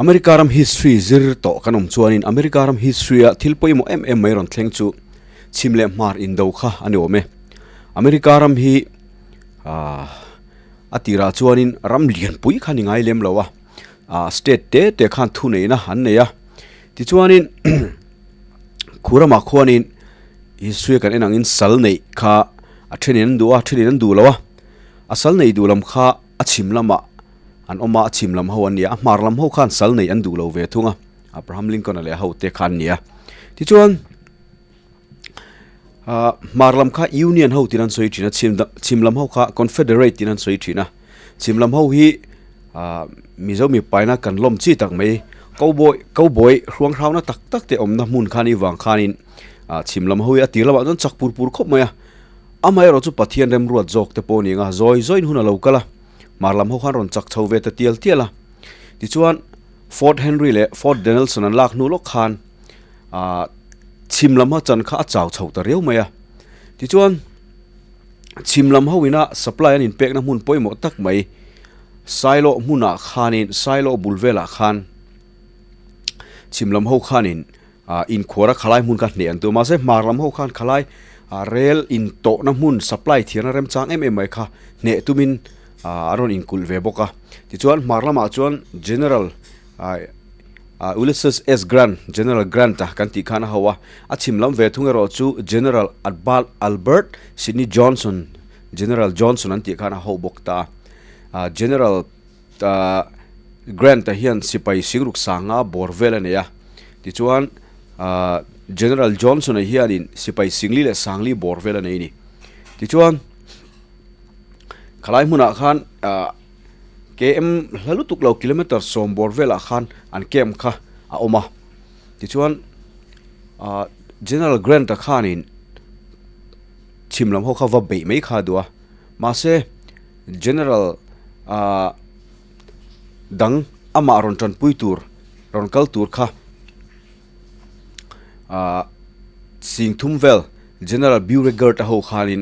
America ram history zir tawh kan awm chuanin America ram history a thil pawimawh em em mai rawn thleng chu chhim leh hmar indo kha a ni awm e. America ram hi ahh a tirah chuanin ram lianpui kha ni ngai lem lo a, ahh state te te khan thuneihna an nei a. Tichuanin khu ramah khuanin history kan en angin sal neih kha a thenin an duh a, a thenin an duh lo a. A sal neih duh lam kha a chhim lamah an awm a, a chhim lam ho an ni a, a hmar lam ho khan sal neih an duh lo ve thung a, Abraham Lincoln-a leh a hote kha an ni a. Tichuan ah hmar lam kha Union ho tiin an sawi thin a, chhim chhim lam ho kha Confederate tiin an sawi thin a. Chhim lam ho hi ah Mizo mipaina kan lawm chi tak mai, cowboy cowboy hruang hrauna tak tak te awmna hmun kha ni vang khanin ah chhim lam ho hi a tir lamah chuan chak pur pur khawp mai a. Amaherawh chu Pathian remruat zawk te pawh a ni ang a, zawi zawiin hun a lo kal a, hmar lam ho khan rawn chak chho ve ta tial tial a. Tichuan, Fort Henry leh Fort Donelson an lak hnu lawk khan ah chhim lam ho chan kha a chau chho ta riau mai a. Tichuan, chhim lam ho ina supply an inpekna hmun pawimawh tak mai Silo hmunah khanin Silo bul velah khan chhim lam ho khanin ah inkhuar a khalai hmun kha hneh an tum a mahse hmar lam ho khan khalai ah rel intawhna hmun supply thiarna remchang em em mai kha hneh tumin ah a rawn inkulh ve bawk a tichuan hmar lamah chuan general ah ah Ulysses S Grant General Grant a kan tih khan a ho a a chhim lam ve thung erawh chu General Albert Sidney Johnson General Johnson an tih khan a ho bawk ta a ah General Ahh Grant-a hian sipai singruk sanga bawr vel a nei a, tichuan ahh General Johnson-a hianin sipai singli leh sangli bawr vel a nei a ni. Tichuan khalai hmunah khan ahh km hla lutuk lo kilometer sawm bawr velah khan an camp kha a awm a, tichuan ahh General Grant-a khanin chhim lam ho kha va beih mai kha a duh a, mahse. General ah dang amah rawn tanpui tur rawn kal tur kha ah sing thum vel General Beauregard a ho khanin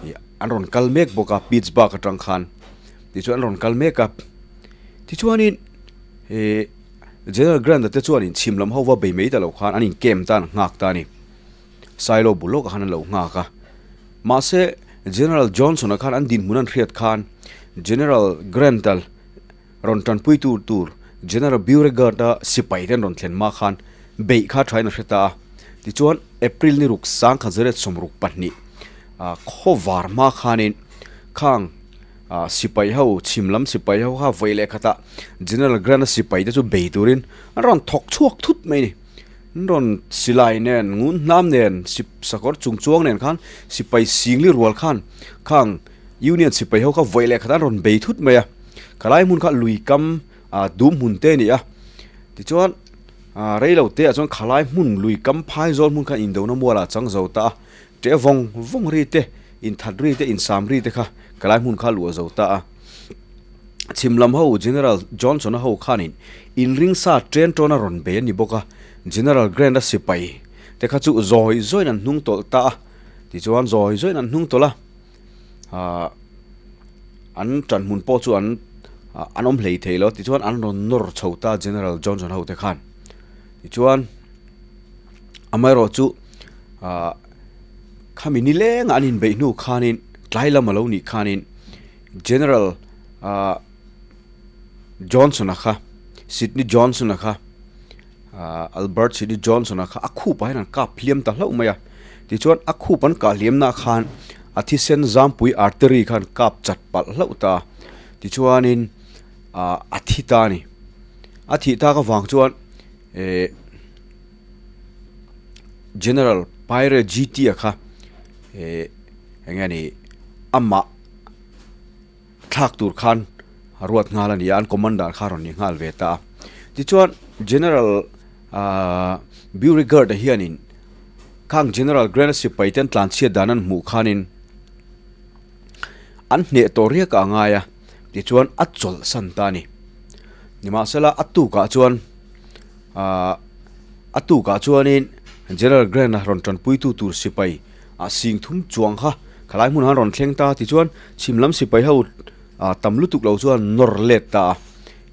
ih an rawn kal mek bawk a Pittsburgh atang khan tichuan an rawn kal mek a tichuanin ih General Grant a te chuanin chhim lam ho va bei mai ta lo khan an in camp tan nghak ta a ni. Silo bul lawkah khan an lo nghak a. Mahse, General Johnson-a khan an dinhmun an hriat khan General Grant-a rawn tanpui tur tur General Beauregard-a sipai te an rawn thlen hma khan beih kha thain a hre ta a. Tichuan, April ni ruk sangkhat zariat 62 khawvar hma khanin khang sipai ho, chhim lam sipai ho kha vawi leh khatah General Grant-a sipai te chu bei turin an rawn thawk chhuak thut mai a ni. An rawn silai nen, ngun hnam nen, sip sakawr chung chuang nen khan sipai singli rual khan khang Union sipai ho kha vawi leh khat an rawn bei thut mai a. Khalai hmun kha lui kam ah dum hmun te a ni a. Tichuan ah rei lo te ah chuan khalai hmun lui kam phai zawl hmun khan indona mual ah chang zo ta a. Ṭe vawng vawng ri te, inthat ri te, insam ri te kha khalai hmun kha luah zo ta a. Chhim lam ho General Johnson-a ho khanin inring sa ṭen ṭawn a rawn bei a ni bawk a, General Grant-a sipai te kha chu zawi zawiin an hnung tawlh ta a, tichuan zawi zawiin an hnung tawlh a, aah an ṭan hmun pawh chu an an awm hlei thei lo, tichuan an rawn nawr chho ta General Johnson ho te khan, tichuan amaherawh chu aah khami nilengah an inbeih hnu khanin tlai lam a lo nih khanin. General ah Johnson-a kha Sidney Johnson-a kha ah Albert Sidney Johnson-a kha a khup ah hian an kap hliam ta hlauh mai a tichuan a khup an kah hliamna ah khan a thisen zampui artery khan kap chat palh hlauh ta a tichuanin ah a thi ta a ni a thih tak avang chuan eh General Pyre G T-a kha eh eng nge ni amah. thlak tur khan a ruat nghal a ni a an commander kha a rawn ni nghal ve ta a tichuan general ahh Beauregard a hianin khang general Grant a sipai te an tlan chhiat dan an hmuh khanin an hneh tawh riak ah a ngai a tichuan a chawlh san ta a ni nimahsela a tukah chuan ahh a tukah chuanin general Grant a rawn tanpui tu tur sipai a sing thum chuang kha khalai hmunah an rawn thleng ta tichuan chhim lam sipai ho ah tam lutuk lo chuan nawr let ta a.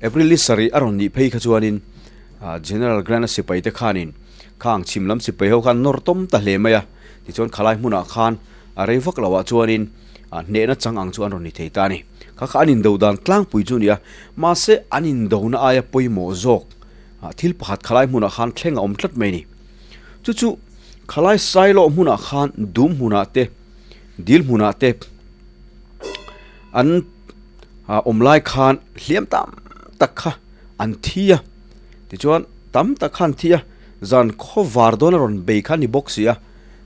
April ni sarih a rawn nih phei kha chuanin General Grant-a sipaite khanin khang chhim lam sipai ho khan nawr tawm ta hle mai a, tichuan khalai hmunah khan a rei vak loah chuanin hnehna chang ang chu an rawn ni thei ta a ni. Kha kha an indo dan tlangpui chu a ni a, mahse an indona aia pawimawh zawk thil pakhat khalai hmunah khan thleng a awm tlat mai a ni. Chu chu khalai Sailawh hmunah khan dum hmunah te, dil hmunah te an awm lai khan hliam tam tak kha an thi a, tichuan tam tak kha an thi a, zan khaw var dawn a rawn bei kha a ni bawk si a,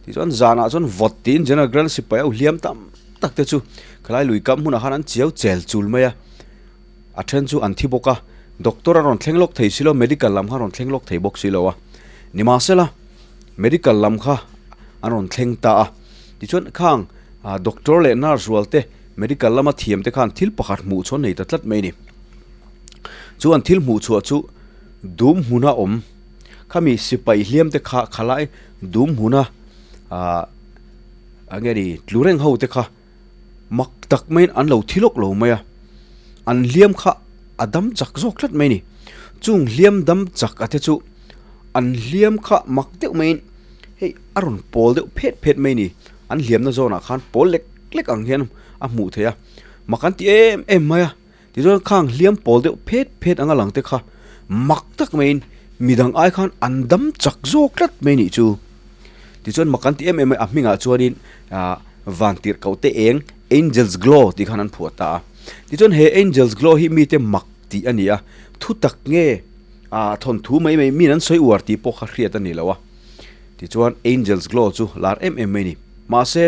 tichuan zanah chuan vawt tiin General Grant sipai ho hliam tam tak te chu khalai lui kam hmunah khan an chiau chel chul mai a, a then chu an thi bawk a, doctor a rawn thleng lawk thei si lo, medical lam kha a rawn thleng lawk thei bawk si lo a, nimahsela medical lam kha an rawn thleng ta a, tichuan khang doctor leh nurse rual te Medical lama thiam te khan thil pakhat hmuh chhuah nei ta tlat mai a ni. Chu an thil hmuh chhuah chu dum hmuna awm khami sipai hliam te kha khalai dum hmuna ah eng nge ni tlu reng ho te kha mak tak maiin an lo thi lawk lo mai a, an hliam kha a dam chak zawk tlat mai a ni. Chung hliam dam chak a te chu an hliam kha mak deuh maiin hei a rawn pawl deuh phet phet mai a ni. An hliamna zawnah khan pawl lek lek ang hian a hmuh theih a, mak an ti em em mai a, tichuan khang hliam pawl deuh phet phet anga lang te kha mak tak maiin midang ai khan an dam chak zawk tlat mai nih chu. Tichuan mak an ti em em mai a, a hmingah chuanin ah van tirh koh te eng Angels Glow tih khan an phuah ta a, tichuan he Angels Glow hi mite mak tih a ni a, thu tak nge ah thawnthu mai mai min an sawi uar tih pawh kha hriat a ni lo a, tichuan Angels Glow chu lar em em mai a ni. Mahse.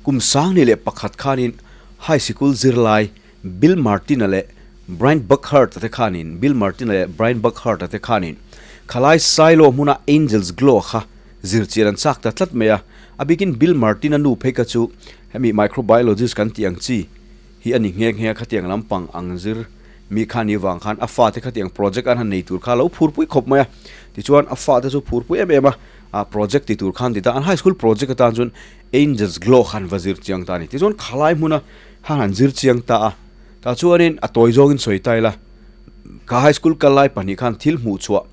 Kum 2001 khanin high sikul zirlai Bill Martin-a leh Brian Buckhart-a te khanin Bill Martin-a leh Brian Buckhart-a te khanin khalai Silo hmuna Angels Glow kha zirchian an chak ta tlat mai a. A bikin Bill Martin-a nu phei kha chu hemi microbiologist kan tih ang chi hi a ni nghe nghe a, khatiang lampang ang zir mi kha ni vang khan a fate khatiang project an han nei tur kha a lo phurpui khawp mai a. Tichuan a fate chu phurpui em em a. A project ti tur khan ti ta an high school project atan chuan Angels Glow khan va zir chiang ta a ni. Tichuan khalai hmuna khan han zir chiang ta a, tah chuanin a tawi zawngin sawi ta ila ka high school kal lai pahnih khan thil hmuh chhuah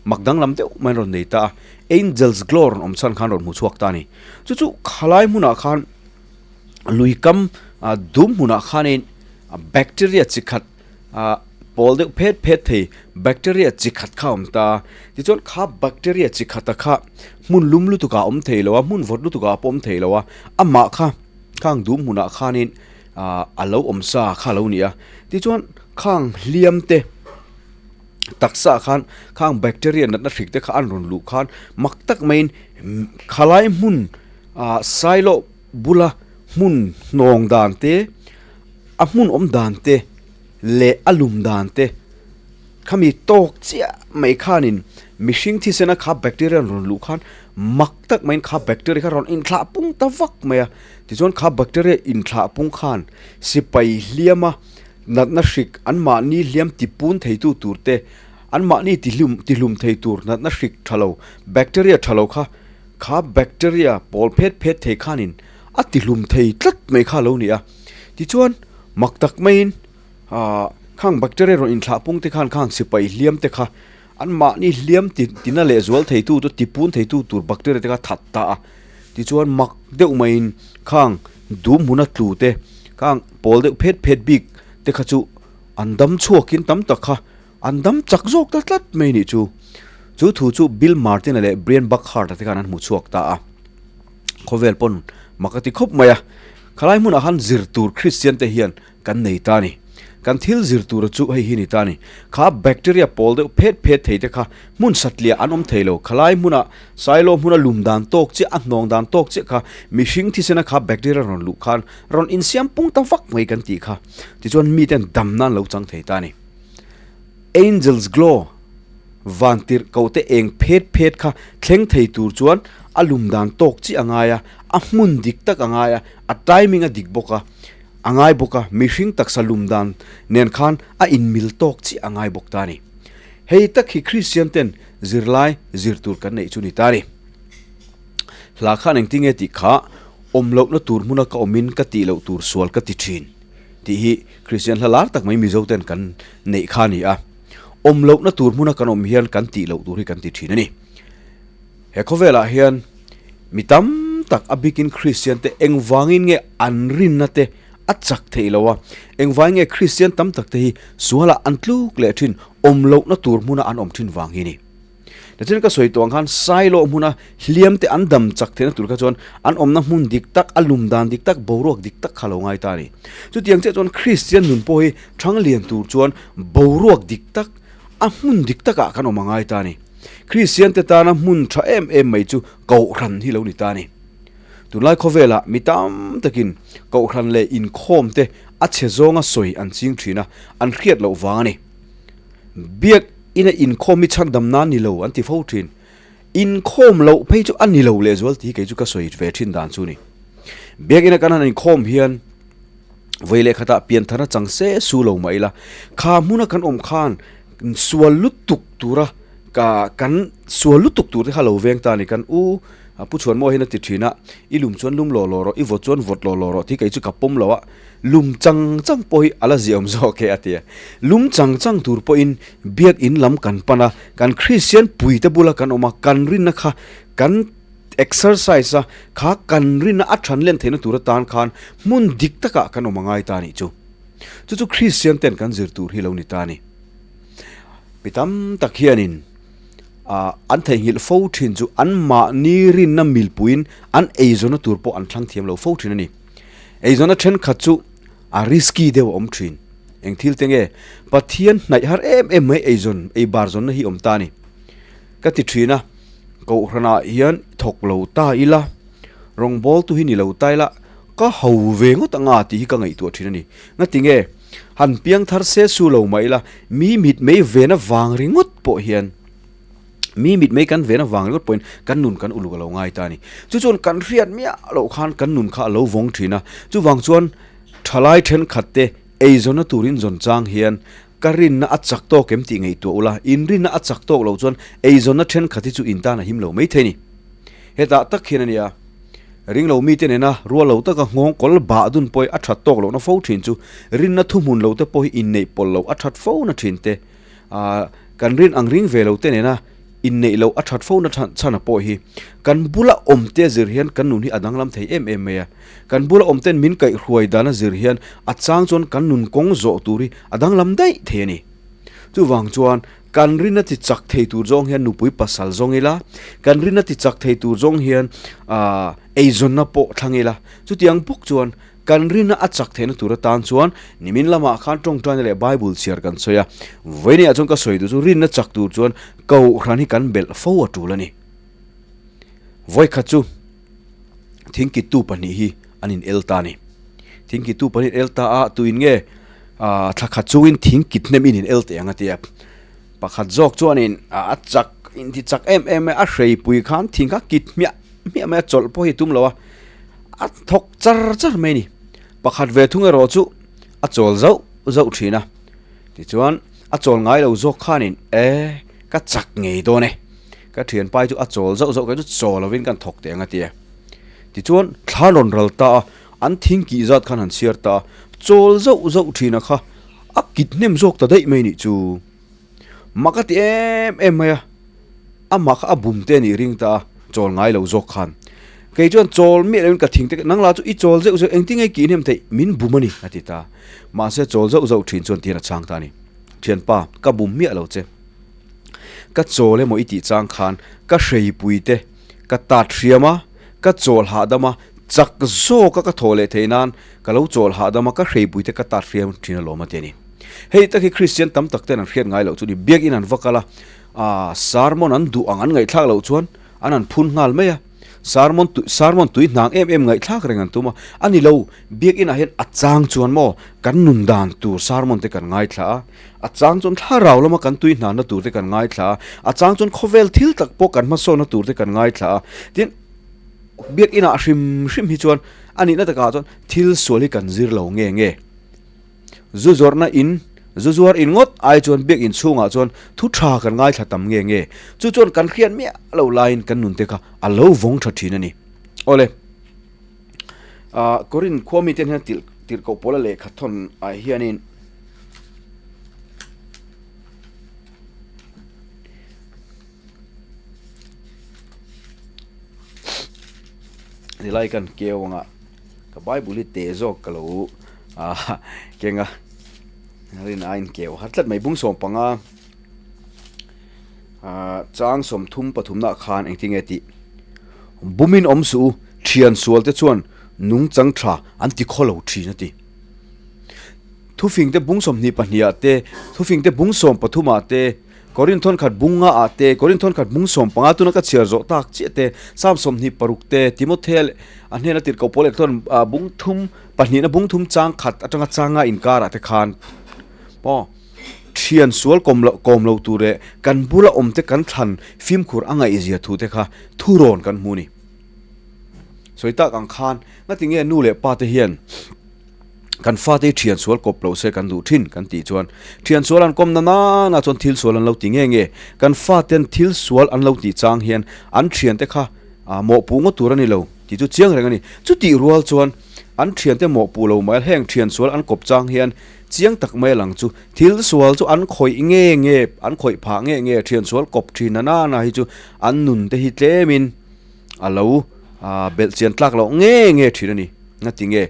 mak danglam deuh mai an rawn nei ta a, Angels Glow rawn awm chhan khan rawn hmu chhuak ta a ni. Chu chu khalai hmunah khan lui kam dum hmunah khanin bacteria chi khat ah pawl deuh phet phet thei bacteria chi khat kha a awm ta tichuan kha bacteria chi khata kha hmun lum lutuk ah a awm thei lo a hmun vawt lutuk ah pawh a awm thei lo a amah kha khang dum hmunah khanin ah a lo awm sa kha a lo ni a tichuan khang hliam te taksa ah khan khang bacteria natna hrik te kha an rawn luh khan mak tak maiin khalai hmun ah silo bula hmun hnawng dan te. A hmun awm dan te leh a lum dan te khami tawk chiah mai khanin mihring thisena kha bacteria rawn luh khan mak tak maiin kha bacteria kha rawn inthlah pung ta vak mai a, tichuan kha bacteria inthlah pung khan sipai hliama natna hrik anmahni hliam tipun theitu tur te anmahni tihlum tihlum thei tur natna hrik tha lo bacteria tha lo kha kha bacteria pawl phet phet thei khanin a tihlum thei tlat mai kha a lo ni a. Tichuan, mak tak maiin aah khang bacteria rawn inthlah pung te khan khang sipai hliam te kha anmahni hliam ti tina leh zual theitu te tipun theitu tur bacteria te kha that ta a. Tichuan, mak deuh maiin khang dum hmuna tlu te, khang pawl deuh phet phet bik te kha chu an dam chhuakin tam tak kha an dam chak zawk ta tlat mai nih chu. Chu thu chu Bill Martin-a leh Brian Buckhart-a te khan an hmu chhuak ta a. Khawvel pawn mak a ti khawp mai a, khalai hmunah khan zir tur Kristian te hian kan nei ta a ni. Kan thil zir tura chu hei hi ni ta a ni. Kha bacteria pawl deuh phet phet thei te kha hmun satliah an awm thei lo. Khalai hmuna silo hmuna lum dan tawk chiah, a hnawng dan tawk chiah kha mihring thisena kha bacteria rawn luh khan rawn insiam pung ta vak mai kan tih kha. Tichuan miten damna an lo chang thei ta a ni. Angels Glow van tirh koh te eng phet phet kha thleng thei tur chuan a lum dan tawk chiah a ngai a, a hmun dik tak a ngai a, a timing a dik bawk a, a ngai bawk a, mihring taksa lum dan nen khan a inmil tawk chiah a ngai bawk ta a ni. Hei tak hi Kristian ten zirlai zir tur kan neih chu ni ta a ni. Hla khan engtinge tih kha awm lohna tur hmuna ka awmin ka tih loh tur sual ka ti thin. tih hi Kristian hla lar tak mai Mizo ten kan neih kha a ni a. Awm lohna tur hmuna kan awm hian kan tih loh tur hi kan ti thin a ni. He khawvelah hian mi tam tak a bikin Kristian te engvangin nge an rinna te a chak theih lo a, engvangin nge Kristian tam tak te hi sualah an tluk leh thin awm lohna tur hmuna an awm thin vang hi a ni. Tichuan ka sawi tawh ang khan Sailo hmuna hliam te an dam chak theihna tur kha chuan an awmna hmun dik tak, a lum dan dik tak, boruak dik tak kha lo ngai ta a ni. Chutiang chiah chuan Kristian nun pawh hi thang lian tur chuan boruak dik tak, a hmun dik takah kan awm a ngai ta a ni. Kristian te tana hmun tha em em mai chu Kohhran hi lo ni ta a ni. Tunlai khawvelah mi tam takin Kohhran leh inkhawm te a chhe zawnga sawi an ching thin a, an hriat loh vang a ni. Biak ina inkhawm hi chhandam nan ni lo an ti fo thin. Inkhawm loh phei chu a ni lo lehzual tih hi kei chu ka sawi ve thin dan chu ni. Biak ina kan han inkhawm hian vawi leh khatah pianthar a chang se su lo mah ila, kha hmuna kan awm khan sual lutuk tura ka kan sual lutuk tur te kha lo veng ta a ni. Kan u Pu Chhuanmaw hian a ti thin a, i lum chuan lum lawh lawh rawh, i vawt chuan vawt lawh lawh rawh tih kei chu ka pawm lo a. Lum chang chang pawh hi a la ziahawm zawk e a ti a. Lum chang chang tur pawhin biak in lam kan pan a, kan Kristian puite bula kan awm a, kan rinna kha kan exercise a, kha kan rinna a than len theihna tur atan khan hmun dik takah kan awm a ngai ta a nih chu. Chu chu Kristian ten kan zir tur hi lo ni ta a ni. Mi tam tak hianin an theihnghilh fo thin chu anmahni rinna milpuiin an eizawnna tur pawh an thlang thiam lo fo thin a ni. Eizawnna thenkhat chu a risky deuh a awm thin. Eng thil te nge? Pathian hnaih har em em mai eizawn, ei bar zawnna hi awm ta a ni. Ka ti thin a, Kohhranah hian thawk lo ta ila, rawngbawltu hi ni lo ta ila, ka ho ve ngawt anga tih hi ka ngaihtuah thin a ni. Ngati nge? Han piang thar se su lo mah ila, mi mit mei vena vang ringawt pawh hian, Mi mit mai kan ven avang ringawt pawhin kan nun kan uluk a lo ngai ta a ni. Chu chuan kan hriat miah loh khan kan nun kha a lo vawng thin a. Chuvang chuan thalai thenkhat te eizawnna turin zawn chang hian ka rinna a chak tawk em tih ngaihtuah ula, inrinna a chak tawk loh chuan eizawnna thenkhat hi chu in tan a him lo maithei a ni. Hetah tak hian a nia, ringlo mite nena rual lo taka nghawng kawl bah dun pawhi a that tawk lohna fo thin chu rinna thuhmun lo te pawh hi inneih pawlh loh a that fo na thin te. Ahh kan rin ang ring ve lo te nena inneih loh a that fo na chhan a pawh hi kan bula awm te zir hian kan nun hi a danglam thei em em mai a. Kan bula awm ten min kaihhruai dan a zir hian a chang chuan kan nun kawng zawh tur hi a danglam daih thei a ni. Chuvang chuan kan rin a ti chak thei tur zawng hian nupui pasal zawng ila, kan rin a ti chak thei tur zawng hian ahh eizawnna pawh thlang ila. Chutiang bawk chuan Kan rinna a chak theihna tur atan chuan nimin lamah khan tawngtaina leh Bible chhiar kan sawi a, vawiinah chuan ka sawi duh chu rinna chak tur chuan Kohhran hi kan belh fo a tul a ni. Vawikhat chu thingkittu pahnih hi an in el ta a ni. Thingkittu pahnih an el ta a, tuin nge thla khat chungin thingkit hnem in in el teh ang a ti a. Pakhat zawk chuanin a chak inti chak em em mai a, a hreipui khan thing kha kit hmiah hmiah mai a, chawlh pawh hi tum lo a. A thawk char char mai a ni. Pakhat ve thung erawh chu a chawl zauh zauh thin a. Tichuan a chawl ngai lo zawk khanin e ka chak ngei dawn e. Ka thianpai chu a chawl zauh zauh kei chu chaw lovin kan thawk teh ang a ti a. Tichuan thla rawn ral ta a, an thing kih zat khan han chhiar ta a, chawl zauh zauh thin a kha a kit hnem zawk ta daih mai nih chu. Mak a ti em em mai a, amah kha a bum te a nih ring ta a, chawl ngai lo zawk khan. Kei chuan chawl miah loin ka thing te, nang lah chu i chawl zeuh zeuh engtin nge kih hnem theih, min bum a ni a ti ta. Mahse chawl zauh zauh thin chuan tihian a chhang ta a ni. Thianpa, ka bum miah lo che. Ka chawl emaw i tih chang khan ka hreipui te ka tat hriam a, ka chawl hahdam a, chak zawka ka thaw leh theih nan ka lo chawl hahdam a, ka hreipui te ka tat hriam thin alawm a ti a ni. Hei tak hi Kristian tam tak ten an hriat ngai loh chu ni. Biakin an va kal a, aah sermon an duh ang an ngaihthlak loh chuan an han phun nghal mai a. Sermon tui sermon tui hnang em em ngaihthlak reng an tum a. A ni lo, biakin ah hian a chang chuan maw kan nun dan tur sermon te kan ngaithla a, a chang chuan thlarau lama kan tui hnanna tur te kan ngaithla a, a chang chuan khawvel thil tak pawh kan hmasawnna tur te kan ngaithla a. Tin, biakin ah hrim hrim hi chuan a nihna takah chuan thil sual hi kan zir lo nge nge. Zu zawrhna in, zu zuar in ngawt ai chuan biakinn chhungah chuan thu tha kan ngaithla tam nge nge. Chu chuan kan hriat miah loh laiin kan nun te kha a lo vawng tha thin a ni. Awle, ah Korin khua mite hian tilh. Tirhkoh Paula lehkha thawn ah hianin Nilai kan keu anga ka Bible hi teh zawk ka lo ah keng a rin aiin keu har tlat mai bung 15 ah chang 33 ah khan engtin nge tih bumin awm suh u thian sual te chuan nungchang tha an ti khaw lo thin a ti. Thufingte bung 22 ah te thufingte bung 13 ah te Korin thawnkhat bung nga ah te, Korin thawnkhat bung 15 tuna ka chhiar zawh tak chiah te, Psalm 26 te, Timothea leh a hnena tirhkoh pawl leh chuan bung thum pahnihna bung thum chang khat atanga chang nga inkarah te khan maw thian sual kawm loh kawm lo tur leh kan bula awm te kan thlan fimkhur a ngaihzia thu te kha thurawn kan hmu a ni. Sawi tak ang khan ngatinge nu leh pa te hian Kan fate hi thian sual kawp lo se kan duh thin kan tih chuan thian sual an kawm na nana chuan thil sual an lo ti nge nge. Kan faten thil sual an lo tih chang hian an thiante kha mawhpuh ngawt tur a ni lo tih chu chiang reng a ni. Chutih rual chuan an thiante mawhpuh lo mai heng thian sual an kawp chang hian chiang tak mai a lang chu thil sual chu an khawih nge nge an khawih phah nge nge thian sual kawp thin na nana hi chu an nun te hi tlemin a lo belh chian tlak loh nge nge thin a ni. Ngatinge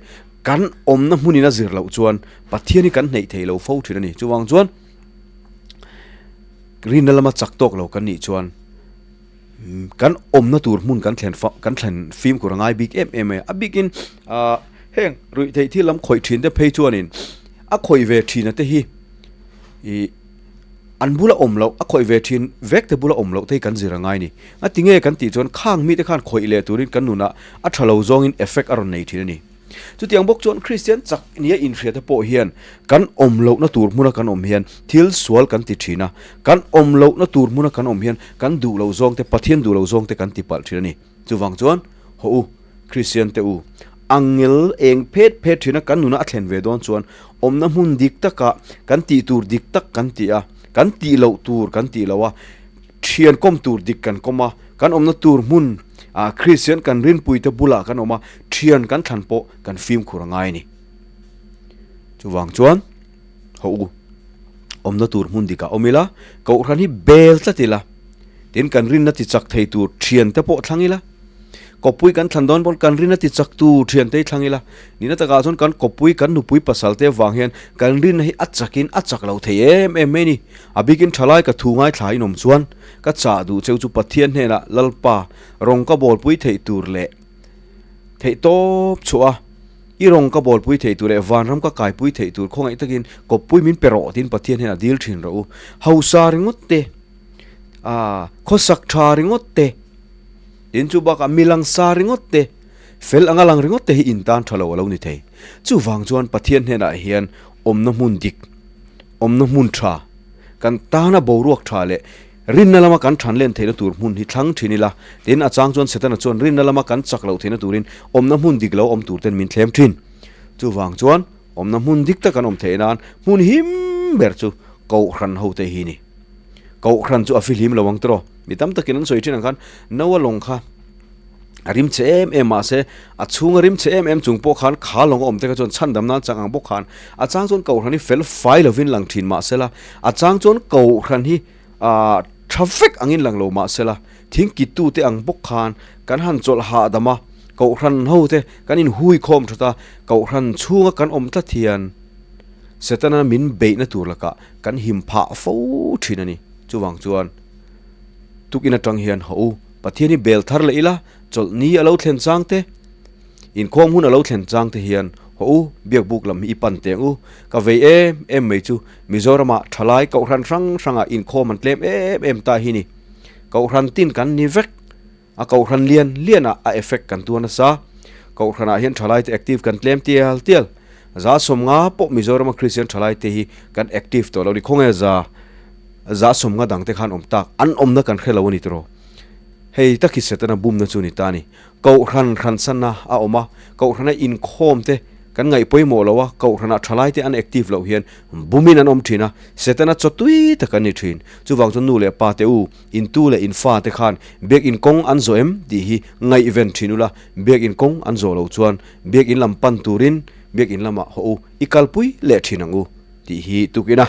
kan awmna hmunin a zir loh chuan Pathian hi kan hneih thei lo fo thin a ni. Chuvang chuan rinna lama chak tawk lo kan nih chuan kan awmna tur hmun kan thlen kan thlen fimkhur a ngai bik em em mai a. A bikin ah heng ruih theih thil lam khawih thin te phei chuanin a khawih ve thina te hi ih an bula awm loh a khawih ve thin vek te bula awm loh te hi kan zir a ngai a ni. Ngatinge kan tih chuan khang mite khan khawih leh turin kan nunah a tha lo zawngin effect a rawn nei thin a ni. Chutiang bawk chuan Kristian chak nia inhriata pawh hian kan awm lohna tur hmuna kan awm hian thil sual kan ti thin a, kan awm lohna tur hmuna kan awm hian kan duh loh zawng te, Pathian duh loh zawng te kan ti palh thin a ni. Chuvang chuan haw u, Kristian te u, angel eng phet phet thina kan nuna a thlen ve dawn chuan awmna hmun dik takah kan tih tur dik tak kan ti a, kan tih loh tur kan tih loh a, Thian kawm tur dik kan kawm a, kan awmna tur hmun ah Kristian kan rinpuite bulah kan awm a, thian kan thlan pawh kan fimkhur a ngai a ni. Chuvang chuan haw u, awmna tur hmun dikah awm ila, Kohhran hi bel tlat ila, tin kan rinna ti chak thei tur thiante pawh thlang ila, Kawppui kan thlan dawn pawn kan rin a ti chak tu thiante hi thlang ila, nihna takah chuan kan kawppui kan nupui pasal te avang hian kan rinna hi a chakin a chak lo thei em em mai a ni. A bikin thalai ka thu ngaithla in awm chuan ka chah duh cheu chu Pathian hnenah Lalpa rawng ka bawlpui theih tur leh theih tawp chhuah a, i rawng ka bawlpui theih tur leh vanram ka kaipui theih tur khawngaih takin kawppui min pe rawh tiin Pathian hnenah dil thin rawh u. Hausa ringawt te, ah khawsak tha ringawt te, Tin chu bakah mi lang sa ringawt te, fel anga lang ringawt te hi in tan tha lo a lo ni thei. Chuvang chuan Pathian hnenah hian awmna hmun dik, awmna hmun tha, kan tana boruak tha leh rinna lama kan than len theihna tur hmun hi thlang thin ila. Tin, a chang chuan Setana chuan rinna lama kan chak loh theihna turin awmna hmun dik lo awm tur ten min thlem thin. Chuvang chuan awmna hmun dik tak kan awm theih nan hmun him ber chu Kohhran hote hi ni. Kohhran chu a fihlim lo ang tiraw? Mi tam takin an sawi thin ang khan Noah lawng kha a rim che em em mahse a chhunga rim che em em chung pawh khan kha lawng a awm te kha chuan chhandam nan chang ang bawk khan a chang chuan Kohhran hi fel fai lovin lang thin mahsela a chang chuan Kohhran hi ah tha vek angin lang lo mahsela thing kittu te ang bawk khan kan han chawlh hahdam a Kohhran ho te kan inhui khawm that a Kohhran chhunga kan awm tlat hian Setana min beihna tur lakah kan him phah fo thin a ni. Chuvang chuan tukin atang hian haw u, Pathian hi bel thar leh ila, chawlhni a lo thlen chang te, inkhawm hun a lo thlen chang te hian haw u, biakbuk lam hi i pan teng u. Ka vei em em mai chu Mizoramah thalai Kohhran hrang hrangah inkhawm an tlem em em ta hi ni. Kohhran tin kan ni vek. A Kohhran lian lianah a effect kan tuar nasa. Kohhranah hian thalaite active kan tlem tial tial. Za 50 pawh Mizorama Kristian thalaite hi kan active tawh lo ni. Khawnge za za 50 dangte khan awm tak? An awmna kan hre lo a ni tiraw? Hei tak hi Setana bumna chu ni ta a ni. Kohhran hransanna a awm a, Kohhrana inkhawmte kan ngaih pawimawh lo a, Kohhranah thalaite an active loh hian bumin an awm thin a, Setana chaw tui tak an ni thin. Chuvang chuan nu leh pa te u, Intu leh infa te khan biakinn kawng an zawh em tih hi ngaihven thin ula, biakinn kawng an zawh loh chuan biakinn lam pan turin Biakin lamah haw u, i kalpui leh thin ang u tih hi tukina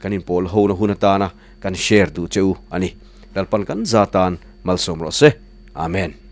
kan inpawl hona hun atana kan share duh che u a ni. Lalpan kan za tan malsawm rawh se. Amen.